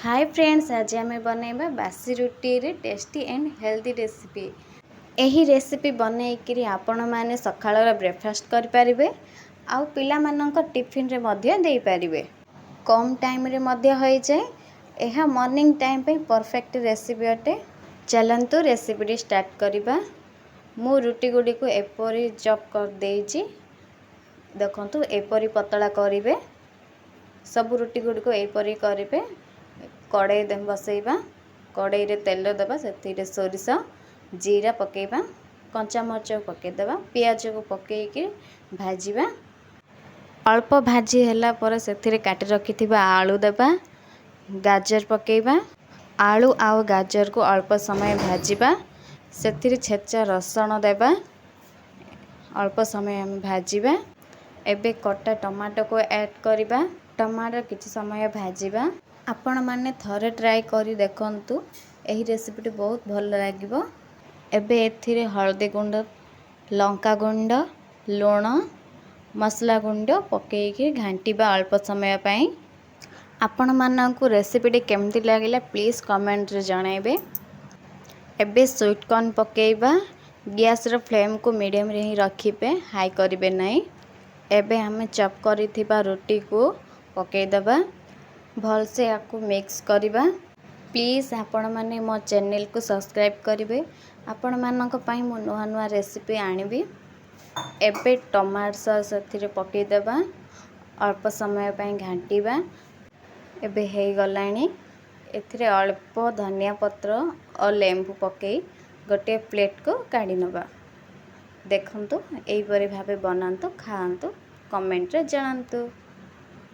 ହାଏ friends, ଆଜି ଆମେ ବନେଇବା ବାସି ରୁଟିରେ ଟେଷ୍ଟି ଆଣ୍ଡ ହେଲ୍ଦି ରେସିପି। ଏହି ରେସିପି ବନେଇକିରି ଆପଣମାନେ ସକାଳର ବ୍ରେକଫାଷ୍ଟ କରିପାରିବେ ଆଉ ପିଲାମାନଙ୍କ ଟିଫିନରେ ମଧ୍ୟ ଦେଇପାରିବେ। କମ୍ ଟାଇମ୍ରେ ମଧ୍ୟ ହୋଇଯାଏ। ଏହା ମର୍ଣ୍ଣିଂ ଟାଇମ୍ ପାଇଁ ପରଫେକ୍ଟ ରେସିପି ଅଟେ। ଚାଲନ୍ତୁ, ରେସିପିଟି ଷ୍ଟାର୍ଟ କରିବା। ମୁଁ ରୁଟି ଗୁଡ଼ିକୁ ଏପରି ଚପ୍ କରିଦେଇଛି। ଦେଖନ୍ତୁ, ଏପରି ପତଳା କରିବେ। ସବୁ ରୁଟି ଗୁଡ଼ିକୁ ଏହିପରି କରିବେ। କଡ଼େଇ ବସେଇବା। କଡ଼େଇରେ ତେଲ ଦେବା, ସେଥିରେ ସୋରିଷ, ଜିରା ପକାଇବା, କଞ୍ଚାମରିଚ ପକାଇଦେବା, ପିଆଜକୁ ପକାଇକି ଭାଜିବା। ଅଳ୍ପ ଭାଜି ହେଲା ପରେ ସେଥିରେ କାଟି ରଖିଥିବା ଆଳୁ ଦେବା, ଗାଜର ପକାଇବା। ଆଳୁ ଆଉ ଗାଜରକୁ ଅଳ୍ପ ସମୟ ଭାଜିବା। ସେଥିରେ ଛେଚା ରସୁଣ ଦେବା। ଅଳ୍ପ ସମୟ ଆମେ ଭାଜିବା। ଏବେ କଟା ଟମାଟୋକୁ ଆଡ଼୍ କରିବା। ଟମାଟୋ କିଛି ସମୟ ଭାଜିବା। ଆପଣମାନେ ଥରେ ଟ୍ରାଏ କରି ଦେଖନ୍ତୁ, ଏହି ରେସିପିଟି ବହୁତ ଭଲ ଲାଗିବ। ଏବେ ଏଥିରେ ହଳଦୀ ଗୁଣ୍ଡ, ଲଙ୍କା ଗୁଣ୍ଡ, ଲୁଣ, ମସଲା ଗୁଣ୍ଡ ପକାଇକି ଘାଣ୍ଟିବା ଅଳ୍ପ ସମୟ ପାଇଁ। ଆପଣମାନଙ୍କୁ ରେସିପିଟି କେମିତି ଲାଗିଲା, ପ୍ଲିଜ୍ କମେଣ୍ଟରେ ଜଣାଇବେ। ଏବେ ସୁଇଟ୍ କର୍ନ ପକାଇବା। ଗ୍ୟାସ୍ର ଫ୍ଲେମ୍କୁ ମିଡ଼ିୟମରେ ହିଁ ରଖିବେ, ହାଇ କରିବେ ନାହିଁ। ଏବେ ଆମେ ଚପ୍ କରିଥିବା ରୁଟିକୁ ପକାଇଦେବା। ଭଲସେ ୟାକୁ ମିକ୍ସ କରିବା। ପ୍ଲିଜ୍ ଆପଣମାନେ ମୋ ଚ୍ୟାନେଲକୁ ସବସ୍କ୍ରାଇବ୍ କରିବେ। ଆପଣମାନଙ୍କ ପାଇଁ ମୁଁ ନୂଆ ନୂଆ ରେସିପି ଆଣିବି। ଏବେ ଟମାଟୋ ସସ୍ ସେଥିରେ ପକାଇଦେବା। ଅଳ୍ପ ସମୟ ପାଇଁ ଘାଣ୍ଟିବା। ଏବେ ହେଇଗଲାଣି। ଏଥିରେ ଅଳ୍ପ ଧନିଆ ପତ୍ର ଓ ଲେମ୍ବୁ ପକାଇ ଗୋଟିଏ ପ୍ଲେଟ୍କୁ କାଢ଼ି ନେବା। ଦେଖନ୍ତୁ, ଏହିପରି ଭାବେ ବନାନ୍ତୁ, ଖାଆନ୍ତୁ, କମେଣ୍ଟରେ ଜଣାନ୍ତୁ।